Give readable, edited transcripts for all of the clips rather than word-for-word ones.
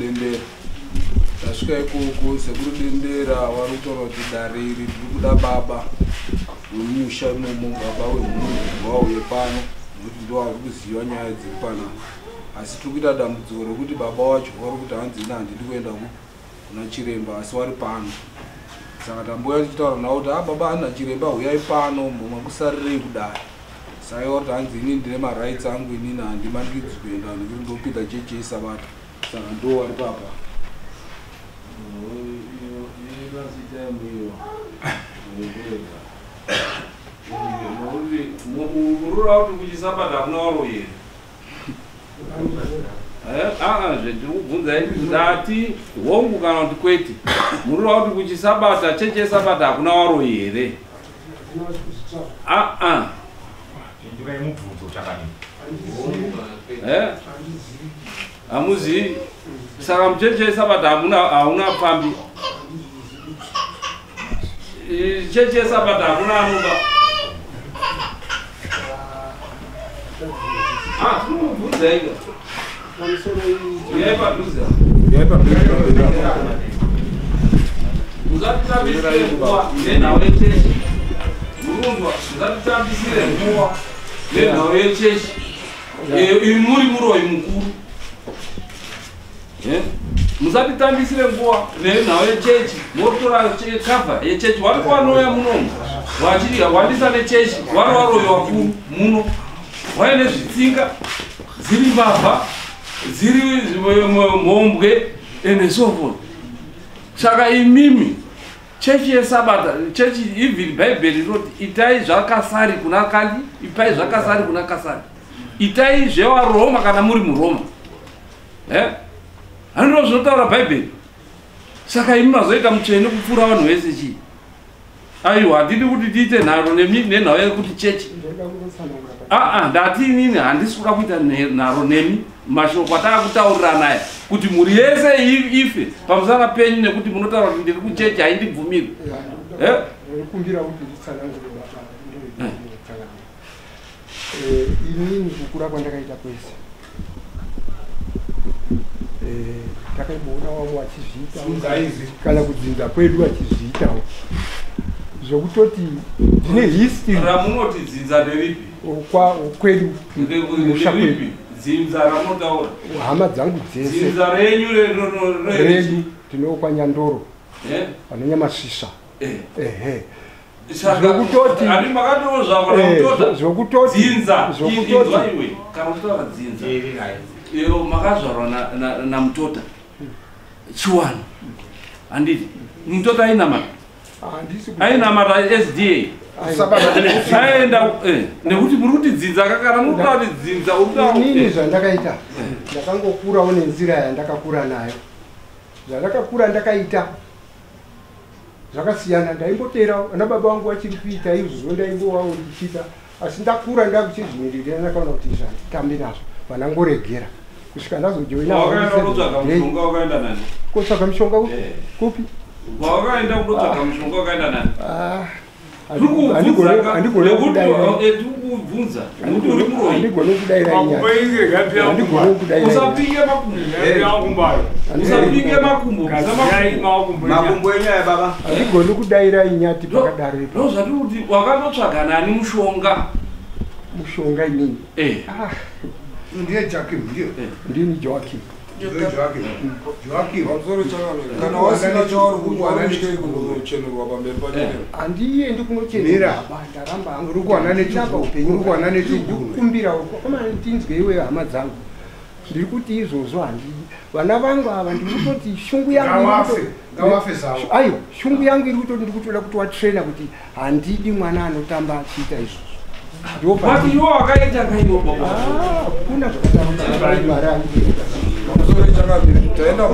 Dendera. Tasvika ikoko, Sekuru Dendera vari kutaura kuti dare iri tiri kuda baba wemusha imomo, baba wemhuri vauye pano nekuti ndo vari kuziva nyaya dziri panapa. Asi tiri kuita dambudziko rekuti baba wacho vari kuti hanzi ini handidi kuenda kuna chiremba, asi vari pano. Saka tambouya tichitaura navo kuti baba handina chiremba, huyai pano, makusarirei kudai. Saka ivo kuti hanzi inini ndine marights angu, inini handimanikidzwi kuenda nekuti ndopinda chechi yeSabata. Saka ndo vari papa. Murura kuti kuchisabata hakuna waroyi here? Zvetiri kubvunza ndati hongu kana kuti kwete. Murura kuti kuchisabata, chechi yesabata hakuna waroyi here? Hamuzivi. Saka muchechi yesabata hauna pfambi. Chechi yesabata hakuna anoba. Tinobvunza ika. Uyai padhuze. Musatitambisire nguva nenhau yechechi. Murunzwa, musatitambisire nguva nenhau yechechi. Imi muri muroyi mukuru. Musatitambisire nguva nenhau yechechi. Motora cover yechechi. Vari kuvanouya munomu vachihwandisa nechechi, vari varoyi vakuru muno. Vaine zvitsinga, dziri mbavha, dziri mhombwe and so forth. Saka imimi chechi yesabata, chechi even Bhaibheri rinoti itai zvakasari kuna kandi, ipai zvakasari kuna kasari. Itai zvevaRoma kana muri muRoma. Handiro zvinotaura Bhaibheri. Saka imi mazoita mutsvene kupfuura vanhu vese chii? Aiwa, handidi kuti tiite nharo nemi nenhau yekuti chechi. Ndati inini handisi kuda kuita nharo nemi. Mashoko atakutaurirana aya kuti mhuri yese ife pamusana penyu nekuti munotaura kuti ndiri kuchechi haindibvumirwi. Ndinokumbira kuti nditsanangure baba. Inini kukura kwandakaita kwese takaimboona vamwe vachizviita kana kudzinza kwedu vachizviitawo, zvokutoti ndine history. Ramunoti dzinza nderipi? Kwedu musha kwedu. Dzinza ramunotaura? Hama dzangu dzese. Dzinza renyu redu tinokwa Nyandoro panonyamasvisva. Ehe. Zvokutoti dzinza iwe kana kutaura dzinza iyo makazvarwa naMutota Chiwano, handiti? Mutota ainamata, ainamata SDA, aenda nekuti muri kuti dzinza kakana muri kuda kuti dzinza. Inini zvandakaita, ndakangokurawo nenzira yandakakura nayo. Zvandakakura ndakaita zvakasiyana. Ndaimbotera ana baba vangu vachiri kuita izvozvo, ndaimbowawo ndichiita, asi ndakura ndakuchizvimirira, ndakaona kuti izvi handitambi nazvo, vanangoregera kusvika ndazojoina. Kotsvaga mishonga kupi? Wakaenda kunotsvaga mushonga, wakaenda nani? Handigone kudaira. Usapinge makumbo. Makumbo enyaya baba. Handigoni kudaira inyati pakadaro. Ndo zvati kuti wakatotsvaga nani mushonga? Mushonga inini? Ndiye Joakim, ndiye. Ndini Joakim. Joakim. Pamusoro chakanaka, kana wasina chauri kuwana kunochenerwa pamberi pachiremba. Handiendi kunochenerwa, ndaramba hangu. Uri kuwana upenyu. Uri kuwana nechigunwe. Kumbirawo koma ndinzwe iwe, hama dzangu. Ndiri kuti izvozvo handidi. Vana vangu ava, ndiri kutoti shungu yangu Ngavafe zavo. Aiwa, shungu yangu iri kutoti ndiri kutoda kuti watraina kuti handidi mwana anotamba achiita izvozvo. But iwe wakaita kaiwo baba. Kuna zvakadaro, Mwari andiita. Pamusoro chakamira, taenda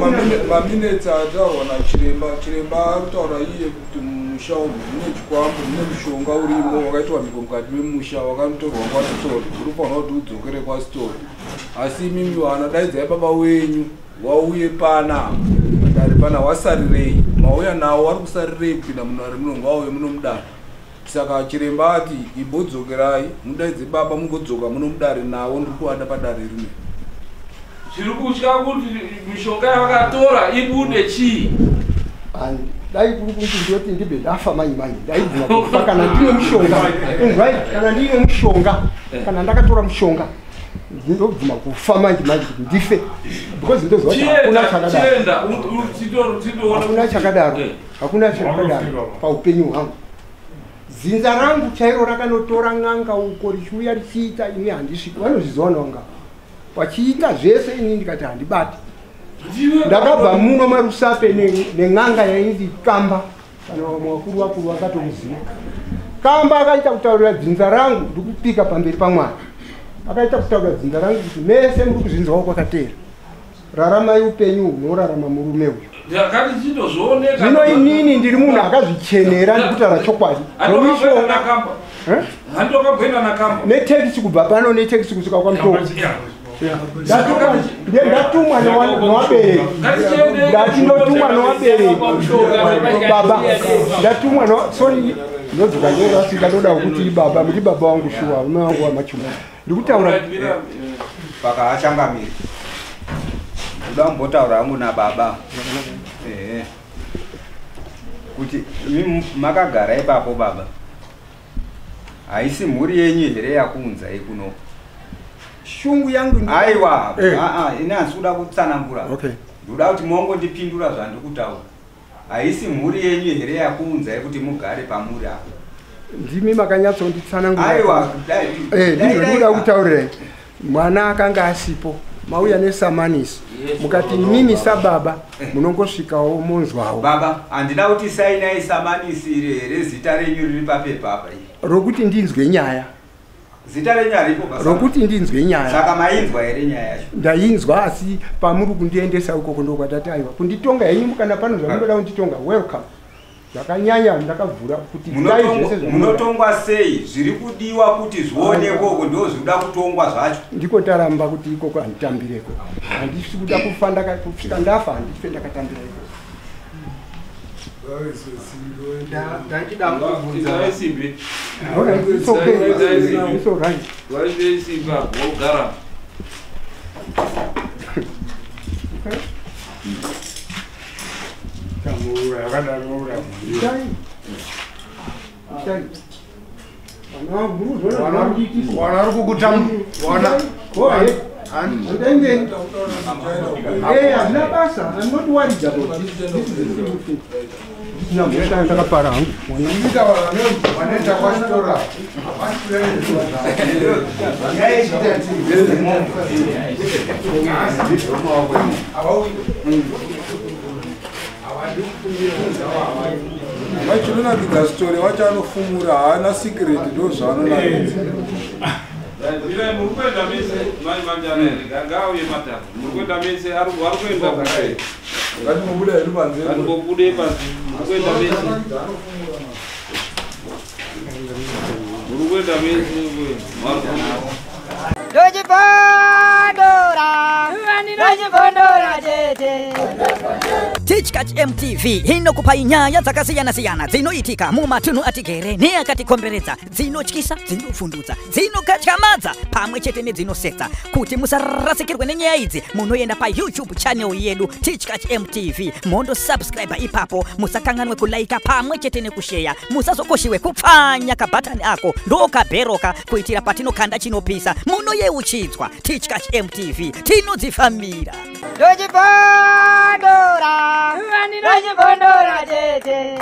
maminetsi ataurwa nachiremba. Chiremba ari kutaura iye kuti mumusha umu mune chikwambo, mune mushonga urimo wakaitwa mhiko mukati memusha, wakanotorwa kwaSitori, uri kufanira kuti udzokere kwaSitori. Asi imimi vana, daidzai baba wenyu wauye pana padare pana. Wasarirei? Mauya nawo, wari kusarirei kupinda munhare muno? Ngauye muno mudare. Saka chiremba ati imbodzokerai mudaidze baba, mugodzoka muno mudare nawo, ndiri kuvada padare rino. Chiri kutya kuti mishonga yavakatora ibude chii? Dai kuri kuti ndoti ndibve ndafa manje manje, ndaibvuma kufa kana ndine mushonga. Inzwai, kana ndine mushonga, kana ndakatora mushonga, ndinobvuma kufa manje manje kuti ndife, because ndoziva kuti hakuna Chienda, chakadaro. chienda, titoona. Hakuna chakadaro, hakuna chakadaro paupenyu hwangu. Dzinza rangu chairo rakanotora n'anga uko richiuya richiita, ini handisviki. Vanozviziva n'anga vachiita zvese, ini ndikati handibati. Ndakabva muno maRusape nen'anga yainzi Kamba, kana vamwe vakuru vakuru vakatomuziva Kamba. Akaita kutaurira dzinza rangu, ndikupika pamberi paMwari, akaita kutaurira dzinza rangu kuti mese muri kuzvinzwawo kwakateera, raramai upenyu hunorarama murume uyu. Ndakati chitozvioneka. Zvino inini ndiri munhu akazvichenera, ndikutaura chokwadi. Handokabwenda nakamba. Eh? Handokabwenda nakamba. Netekisi kubva pano, netekisi kusvika kwaMutoko. Ndatumwa newabereki, ndati ndotumwa newabereki baba, ndatumwa sorry, ndodzoka ndorasika. Ndoda kuti baba, muri baba wangu shuwa, ume wangu wamachuma, ndikutaura. Paka achangamiri, ndoda kumbotaura hangu nababa, ehe, kuti imi makagara ipapo baba, haisi mhuri yenyu here yakuunzai kuno? Shungu yangu Aiwa. Eh. Aa, ini handisi kuda kutsanangura. Okay. Ndoda kuti mongondipindura zvandikutaura. Haisi mhuri yenyu here yakuunzai kuti mugare pamuri apo? Ndimi makanyatsonditsanangura. Aiwa. Eh, ndizvo ndikuda kutaurirai. Mwana akanga asipo, mauya nesamanisi, mukati imimi sababa munongosvikawo monzwawo. Baba, handina kuti sainai samanisi iri here? Zita renyu riri papepa apa iri. Rokuti ndinzwe nyaya. Zita renyu haripo pasamanisi. Rokuti ndinzwe nyaya. Saka mainzwa here nyaya yacho? Ndainzwa, asi pamuri kundiendesa ukoko ndokwatati aiwa, kunditonga henyu kana pano zvamunoda kunditonga, welcome. Zvakanyanya ndakavhura kuti dai zvese zvamunoda. Munotongwa sei? Zviri kudiwa kuti zvionekwe uko ndo zvikuda kutongwa zvacho. Ndiko taramba kuti ikoko handitambireko, handisi kuda kufa kusvika ndafa, handife ndakatambira ikoko. Ndachida kubvunza. Isimbi. Alright, it's okay. It's all right. Vaite isimbi apo wogara. Okay. Tamura yakadaro ura. Itai. Itai. Vana vangu, muri kuzoona zvamundiitisa. Wana ari kukutam wana. Go ahead. Handengeni. Eh, hazvina basa. I'm not worried about this. This is a simple thing. Ndisina mhosva yandakapara hangu. Mwana Ita vanoenda kwachitora. Nyaya ichiita Vachinonakidza story wacho, anofumura, haana secret, ndo zvaanonakidza. Mirai, muri kuenda mese manje manje, ngauye matatu. Muri kuenda mese, ari vari kuenda. Ngatimbobuda hedu panze. Ngatimbobude panze. Muri kuenda mese. Muri kuenda mese. Vari kuenda. Ndochibondora, ndochibondora chete. Tichkach MTV inokupai nyaya dzakasiyana-siyana dzinoitika mumatunhu atigere neakatikomberedza, dzinotyisa, dzinofundutsa, dzinokatyamadza pamwe chete nedzinosetsa. Kuti musarasikirwe nenyaya idzi, munoenda paYouTube channel yedu Tichkach MTV, mondosubscribe ipapo. Musakanganwe kulaika pamwe chete nekusheya. Musazokoshiwe kupfanya kabhatani ako ndokabheroka, kuitira patinokanda chinopisa munoyeuchidzwa. Tichkach MTV, tinodzifambira. Ndochibondora, ndochibondora chete.